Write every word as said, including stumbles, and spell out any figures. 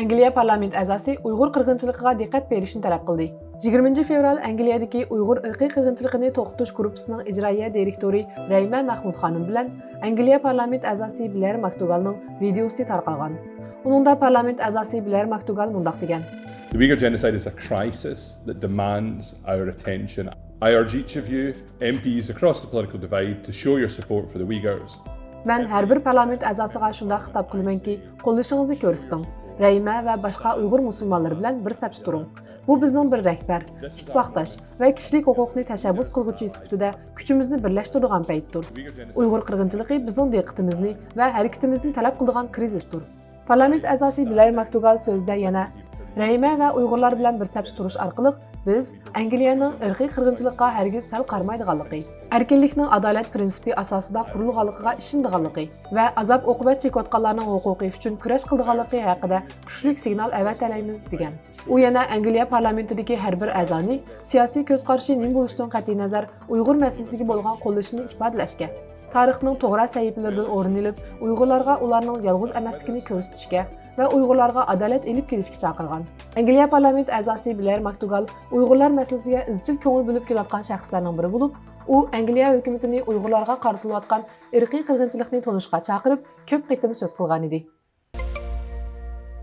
ئەنگلىيە پارلامېنت ئەزاسى ئۇيغۇر قىرغىنچىلىقىغا دىققەت بېرىشنى تەلەپ قىلدى. يىگىرمىنچى فېۋرال ئەنگلىيەدىكى ئۇيغۇر ئىرقىي قىرغىنچىلىقىنى توختىتىش گۇرۇپپىسىنىڭ ئىجرائىيە دىرېكتورى رەيمە مەخمۇت خانىم بىلەن ئەنگلىيە پارلامېنت ئەزاسى بلېر ماكدۇگالنىڭ ۋىدېئوسى تارقالغان. ئۇنىڭدا پارلامېنت ئەزاسى بلېر ماكدۇگال مۇنداق دېگەن. The Uyghur genocide is a crisis that demands our attention. I urge each of you, M Ps across the political divide, to show your support for the Uyghurs. مەن ھەر بىر پارلامېنت ئەزاسىغا شۇنداق خىتاب قىلىمەنكى، قوللىشىڭىزنى كۆرسىتىڭ. رەيمە ۋە باشقا ئۇيغۇر مۇسۇلمانلىرى بىلەن بىر سەپتە تۇرۇڭ. بۇ بىزنىڭ بىر رەھبەر، ئىتتىپاقداش ۋە كىشىلىك ھوقۇقنى تەشەببۇس قىلغۇچى سۈپىتىدە كۈچىمىزنى بىرلەشتۈرىدىغان پەيتتۇر. ئۇيغۇر قىرغىنچىلىقى بىزنىڭ دىققىتىمىزنى ۋە ھەرىكىتىمىزنى تەلەپ قىلىدىغان كرىزىستۇر. پارلامېنت ئەزاسى بلېر ماكدۇگال سۆزىدە يەنە، رەيمە ۋە ئۇيغۇرلار بىلەن بىر سەپتە تۇرۇش ئارقىلىق بىز ئەنگلىيەنىڭ ئىرقىي قىرغىنچىلىققا ھەرگىز سەل قارىمايدىغانلىقى، ئەركىنلىكنىڭ ئادالەت پىرىنسىپى ئاساسىدا قۇرۇلغانلىقىغا ئىشىنىدىغانلىقى ۋە ئازاب-ئوقۇبەت چېكىۋاتقانلارنىڭ ھوقۇقى ئۈچۈن كۈرەش قىلىدىغانلىقى ھەققىدە كۈچلۈك سىگنال ئەۋەتەلەيمىز، دېگەن. ئۇ يەنە ئەنگلىيە پارلامېنتىدىكى ھەر بىر ئەزانى سىياسىي كۆز قارىشى نېمە بولۇشىدىن قەتئىينەزەر، ئۇيغۇر مەسىلىسىگە بولغان قوللىشىنى ئىپادىلەشكە، تارىخنىڭ توغرا سەھىپىلىرىدىن ئورۇن ئېلىپ، ئۇيغۇرلارغا ئۇلارنىڭ يالغۇز ئەمەسلىكىنى كۆرسىتىشكە ۋە ئۇيغۇرلارغا ئادالەت ئېلىپ كېلىشكە چاقىرغان. ئەنگلىيە پارلامېنت ئەزاسى بلېر ماكدۇگال ئۇيغۇرلار مەسىلىسىگە ئىزچىل كۆڭۈل بۆلۈپ كېلىۋاتقان شەخسلەرنىڭ بىرى بولۇپ، ئۇ ئەنگلىيە ھۆكۈمىتىنى ئۇيغۇرلارغا قارىتىلىۋاتقان ئىرقىي قىرغىنچىلىقنى تونۇشقا چاقىرىپ، كۆپ قېتىم سۆز قىلغانىدى.